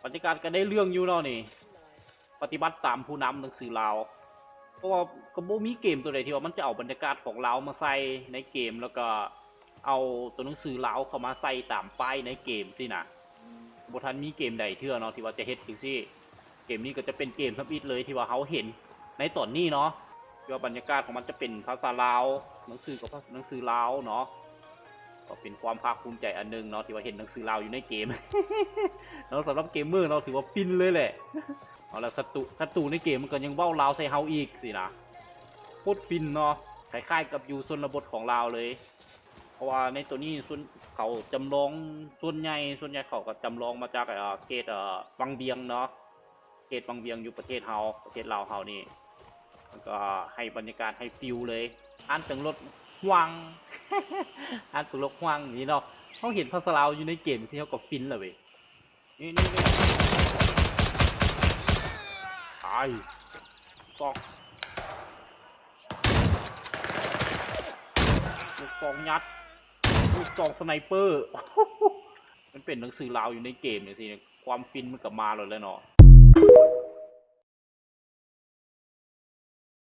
ບັນຍາກາດກໍໄດ້ເລື່ອງຢູ່ເນາະນີ້ ປະຕິບັດຕາມຜູ້ນຳໜັງສືລາວ ເພາະວ່າກໍບໍ່ມີເກມຕົວໃດທີ່ວ່າມັນຈະເອົາບັນຍາກາດຂອງລາວມາໃສ່ໃນເກມ ແລ້ວກໍເອົາຕົວໜັງສືລາວເຂົ້າມາໃສ່ຕາມປ້າຍໃນເກມຊີ້ນະ ບໍ່ທັນມີເກມໃດເທື່ອເນາະທີ່ວ່າຈະເຮັດຈັ່ງຊີ້. ເກມນີ້ກໍຈະເປັນເກມທຳອິດເລີຍທີ່ວ່າເຮົາເຫັນໃນຕອນນີ້ເນາະ ທີ່ວ່າບັນຍາກາດຂອງມັນຈະເປັນພາສາລາວ ໜັງສືກໍພາສາ ໜັງສືລາວເນາະ. ກໍເປັນຄວາມພາກພູມໃຈອັນໜຶ່ງເນາະ ທີ່ວ່າເຫັນໜັງສືລາວຢູ່ໃນເກມເນາະ ສຳລັບເກມເມີເນາະ ຖືວ່າຟິນເລີຍແຫຼະ. ເອົາລະ ສັດຕູ ສັດຕູໃນເກມມັນກໍຍັງເວົ້າລາວໃສ່ເຮົາອີກຊີ້ນະ ໂຄດຟິນເນາະ ຄ້າຍໆກັບຢູ່ຊົນນະບົດຂອງລາວເລີຍ. ເພາະວ່າໃນໂຕນີ້ສ່ວນ ເຂົາຈຳລອງ ສ່ວນໃຫຍ່ ສ່ວນໃຫຍ່ເຂົາກໍຈຳລອງມາຈາກ ເອີ ເຂດ ເອີ ວັງວຽງເນາະ ເຂດວັງວຽງຢູ່ປະເທດເຮົາ ປະເທດລາວເຮົານີ້ ມັນກໍໃຫ້ບັນຍາກາດ ໃຫ້ຟີລເລີຍ ອ່ານເຖິງລົດຫວ່າງ ອ່ານເຖິງລົດຫວ່າງນີ້ເນາະ. ເຮົາເຫັນພາສາລາວຢູ່ໃນເກມຊີ້ ເຮົາກໍຟິນແລ້ວເວີຍ. ນີ້ ນີ້ ນີ້ ຕາຍ ຕອກ ລູກຊອງຍັດ ລູກຊອງສະໄນເປີ ມັນເປັນໜັງສືລາວຢູ່ໃນເກມຈັ່ງຊີ້ ຄວາມຟິນມັນກໍມາໂລດແຫຼະເນາະ.